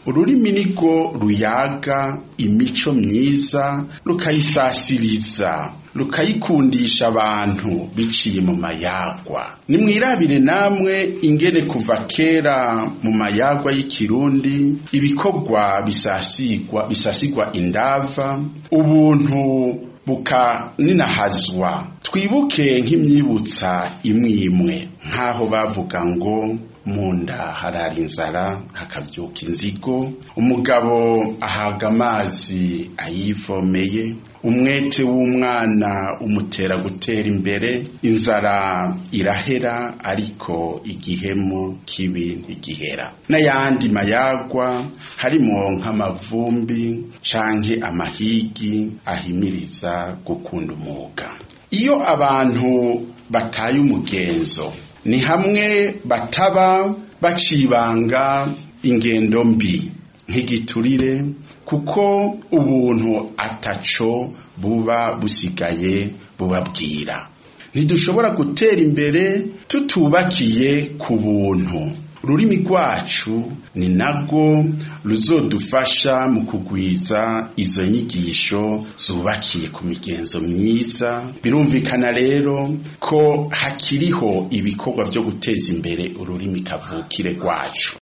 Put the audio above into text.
Ururimi nirwo ruyaga imico myiza, rukayisasiriza, rukayikundisha abantu biciye mu mayagwa. Nimwirabire namwe ingene kuva kera mu mayagwa y'ikirundi ibikorwa bisasigwa indava, ubuntu bukaninahazwa. Twibuke nk'imyibutsa imwe imwe, nk'aho bavuga ngo mu nda harara inzara hakavyuka inzigo, umugabo ahaga amazi ayivomeye, umwete w'umwana umutera gutera imbere, inzara irahera ariko igihemu kibi ntigihera. N'ayandi mayagwa harimo nk'amavumbi canke amahigi ahimiriza gukunda umwuga. Iyo abantu bataye umugenzo ni hamwe bataba bacibanga ingendo mbi nk'igiturire, kuko ubuntu ataco buba busigaye bubabwira. Ntidushobora gutera imbere tutubakiye ku buntu. Ururimi rwacu ni narwo ruzodufasha mu kugwiza izo nyigisho zubakiye ku migenzo myiza. Birumvikana rero ko hakiriho ibikorwa vyo guteza imbere ururimi kavukire rwacu.